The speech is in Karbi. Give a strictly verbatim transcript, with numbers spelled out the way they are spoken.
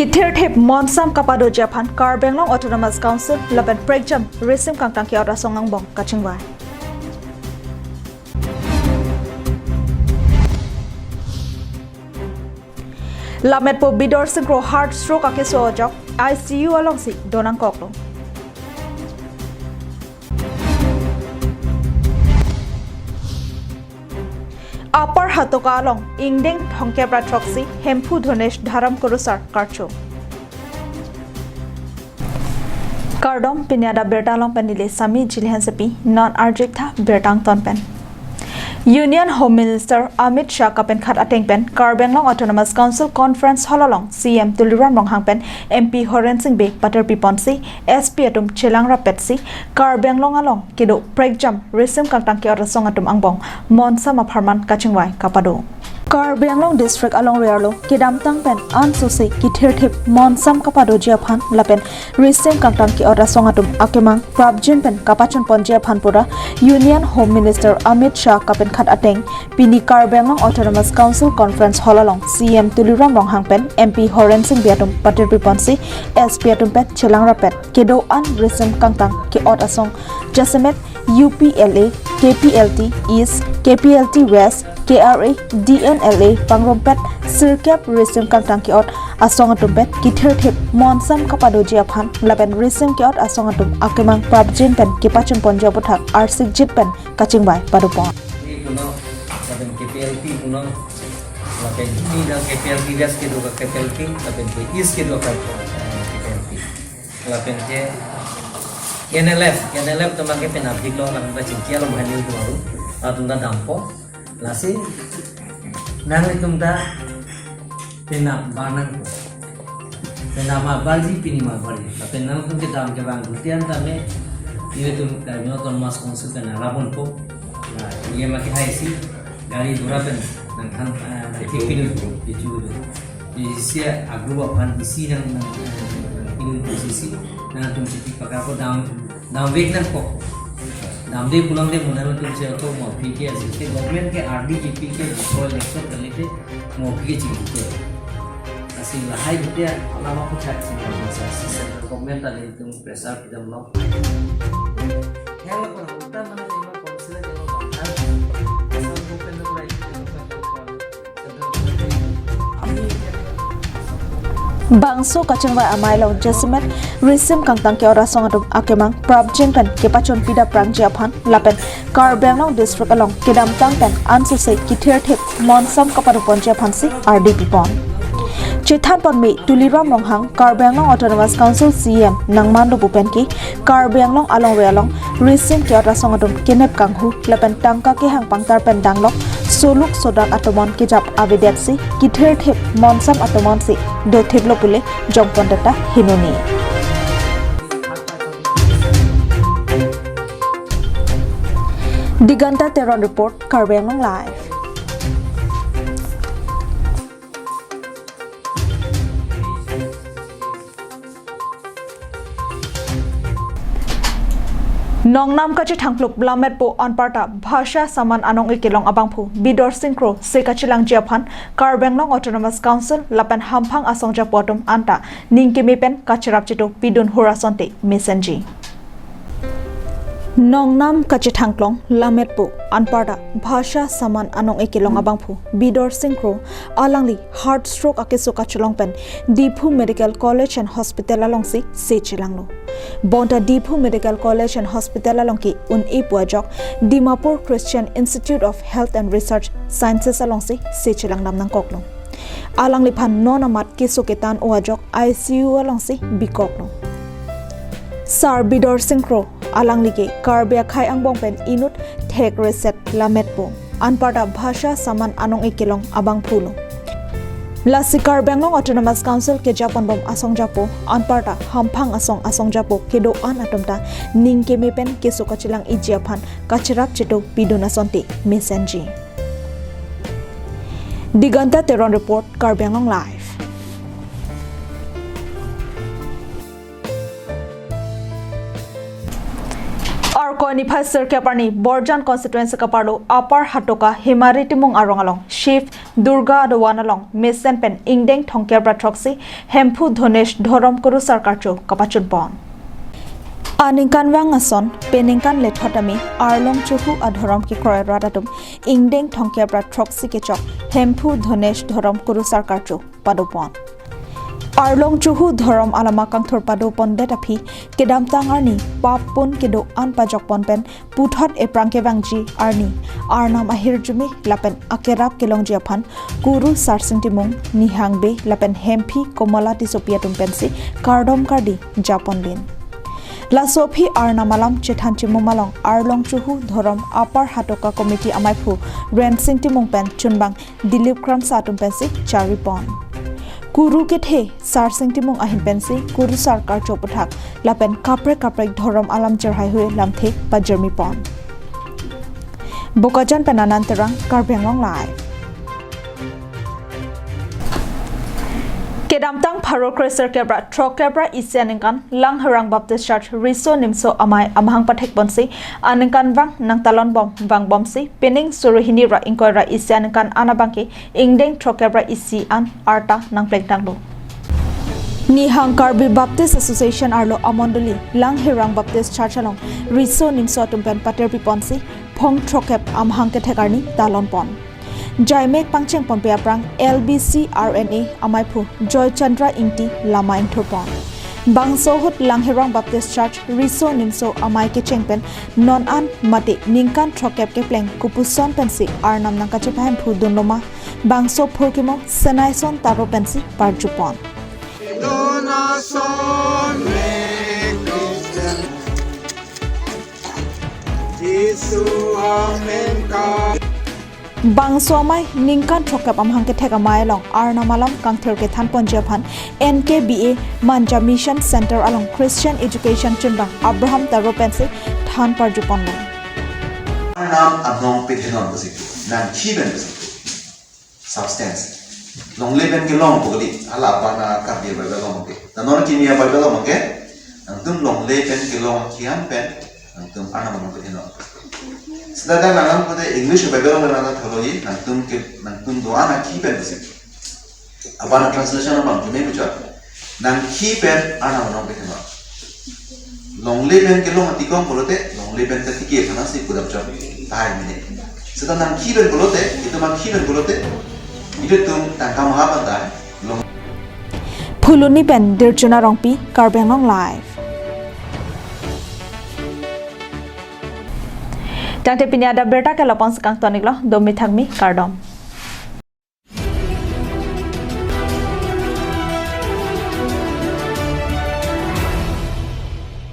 Kithirthip monsam kapadoji aphan Karbi Anglong Autonomous Council lapen prekjam risim kangtang ke-ot asong angbong kachingvai. Lammetpo Bidor Singkro heart stroke akeso ajok I C U alongsi donangkoklo. Upper Hatoka along ingdeng thomkep ra throksi Hemphu Dhonesh Dharam Kurusar karcho. Kardom, pini adap birta along pen neli Sami Jili Hansepi, non arjuktha birta angton pen. Union Home Minister Amit Shah kapenkhat ateng pen Karbi Anglong Autonomous Council Conference Hall along C M Tuliram Ronghang pen M P Horen Sing Bey patirpi ponsi S P atum chelang rapetsi Karbi Anglong along kedo prekjam risim kangtang ke-ot asong atum angbong monsam apharman kachingvai kapado. Karbi Anglong District alongri arlo kedamtang pen ansose kithirthip monsam kapadoji aphan lapen risim kangtang ke-ot asong atum akemang prapjin pen kapachun ponji aphan pura Union Home Minister Amit Shah kapenkhat ateng pini Karbi Anglong Autonomous Council Conference Hall along C M Tuliram Ronghang pen M P Horen Sing Bey atum patirpi ponsi S P atum pen chelang rapet kedo-an risim kangtang ke-ot asong jasemet U P L A, K P L T East, K P L T West, K R A, D N L A pangrumpet sirkep risim kangtang ke-ot asong atum pen kithirthip monsam kapadoji aphan lapen risim ke-ot asong atum akemang prapjin pen kepachun ponji aputhak arsikjit pen kachingvai padopon. K P L T puno, lapen K P L T puno, lapen ini dak K P L T West kedo ka K P L T, lapen ke East kedo ka, eh, K P L T. Lapen ke K N L F, K N L F atum ke penap diklo, lapen pachingki along bahani itu baru, atum ta dampo. Lasi nanglitum ta penap barnangpo. Penap ma barji, pini ma barji. Lapen nangtum kedam kevang gutian tame, ilitum Karbi Anglong Autonomous Council pen arabonpo. La, iya ma ke hai si, gari dora pen nangthan, eh, thik pidun, ichu pidun. Isi agrup aphan isi nang, nang, nang pidun posisi, nangtum siti pakarpo dam, damvek nangkok. Damde pulang de mo nangtum si ako mo aphi ke asi ke government ke R D G P ke before election kali ke mo aphi ke chingki ke. Asi lahai gute alama puchak si mo bisa si central government ta nelitum pressure pidamlo. Yang lo pura uta mana lima council yang lo bahkan. Asal bukan lo pura itu. Bangso kachingvai amei along jasemet risim kangtang ke-ot asong atum akemang prapjin pen kepachun pida prangji aphan lapen Karbi Anglong District along kedamtang pen ansose kithirthip monsam kapado ponji aphansi ardi pipon. Chethan ponme Tuliram Ronghang Karbi Anglong Autonomous Council C E M nangmanlo pu pen ke Karbi Anglong alongri along risim ke-ot asong atum kenep kanghu lapen tangka kehang pangtar pen danglok soluk sodak atomon kejap avedetsi kithirthip monsam atomonsi dothiplo pule jongpon data hinuni. Diganta Teron report, Karbi Anglong Live. Nongnam kachethangplup lammetpo anparta Bhasha Saman Anong-e kelong abangphu Bidor Singkro se kachelangji aphan Karbi Anglong Autonomous Council lapen hamphang asong japo atum anta ning keme pen kacherap cheto pidun hur asonte mesenji. Nongnam kachethangklong lammetpo anparta Bhasha Saman Anong-e kelong abangphu Bidor Singkro alangli heart stroke akeso kachelong pen Diphu Medical College and Hospital alongsi se chelanglo. Bonta Diphu Medical College and Hospital along ke un-e pu ajok Dimapur Christian Institute of Health and Research Sciences alongsi se chelang dam nangkoklo. Alangliphan non amat keso ketan-o ajok I C U alongsi bikoklo. Sar Bidor Singkro alangli ke Karbi akhei angbong pen inut thek reset lammetpo anparta Bhasha Saman Anong-e kelong abangphulo. Lasi Karbi Anglong Autonomous Council kejaponbom asong japo anparta hamphang asong asong japo kedo-an atum ta ning keme pen keso kachelang-iji aphan kacherap cheto pidun asonte mesenji. Diganta Teron report, Karbi Anglong Live. Arkoi niphai sirkep arni Borjan constituency kaparlo Upper Hatoka Hemari Timung arong along Shiv Durga adovan along mesen pen ingdeng thomkep ra throksi Hemphu Dhonesh dhorom kurusar karcho kapachunpon. Aningkanvang ason peningkan lethot tame Arlong Chuhu adhorom kekroi rat atum ingdeng thomkep ra throksi kechok Hemphu Dhonesh dhorom kurusar karcho padopon. Arlong Chuhu dhorom alama kangthur padopondet aphi kedamtang arni pap pun kedo-an pajokpon pen puthot ephrang kevangji arni Arnam ahirjume lapen akerap kelongji aphan Kuru Sarsing Timung, Nihang Bey lapen Hemphi Komola Tissopi atum pensi kardom kardi japonlin. Laso aphi Arnam alam chethan chimum along Arlong Chuhu dhorom Upper Hatoka Committee amaiphu Rensing Timung pen chunbang Dilip Kramsa atum pensi charipon. Kuru kethe Sarsing Timung ahin pensi kurusar karcho aputhak lapen kaprek kaprek dhorom alam cherhaihui lamthe pajirmipon. Bokajan pen Anand Terang, Karbi Anglong Live. Kedamtang pharo kre sirkep ra throkkep ra isi aningkan Langherang Baptist Church Riso Nimso Amei amahang pathekponsi aningkanvang nangtalonbom vangbomsi pining suri hini ra ingkoi ra isi aningkan an abangke ingdeng throkkep ra isi an arta nangplengtanglo. Nihang Karbi Baptist Association arlo amondoli Langherang Baptist Church along Riso Nimso atum pen paterpiponsi phong throkkep amahang kethek arni talonpon. Jaimek pangchengponpe aphrang L B C R N A amaiphu Joy Chandra Ingti lama ingthurpon. Bangso ahut Langherang Baptist Church Riso Nimso Amei kecheng pen non an mate ningkan throkkep kepleng kopuson pensi Arnam nangkachepa Hemphu dunloma, bangso phurkimo Senaison Taro pensi parjupon. Bangso amei ningkan throkkep amahang kethek amei along Arnam alam kangthir kethanponji aphan N K B A Manja Mission Center along Christian Education chunbang Abraham Taro pensi than parjuponlo. Arnam anong pethenon pusi nangkhi pen pusi substance. Longle pen kelong pukali hala apana Karbi Bible along ke. Tanor kimi Bible along ke. Nangtum longle pen kelong akhian pen nangtum Arnam anong pethenon. Seta dak nangtum pute English Bible along nangtum tholoji nangtum ke nangtum do-an akhi pen pusi. Abana translation abang jume puchot. Nangkhi pen Arnam anong pethenon. Longle pen kelong atikong pulote, longle pen ta tiki aphan si pudam chot. Tahai mene. Seta nangkhi pen pulote, itum akhi pen pulote, ilitum tangka maha pen ta long. Phuloni pen Dirchuna Rongpi, Karbi Anglong Live. Tangte pini adap birta ke la-an si kangton-iklo, domi thakmi, kardom.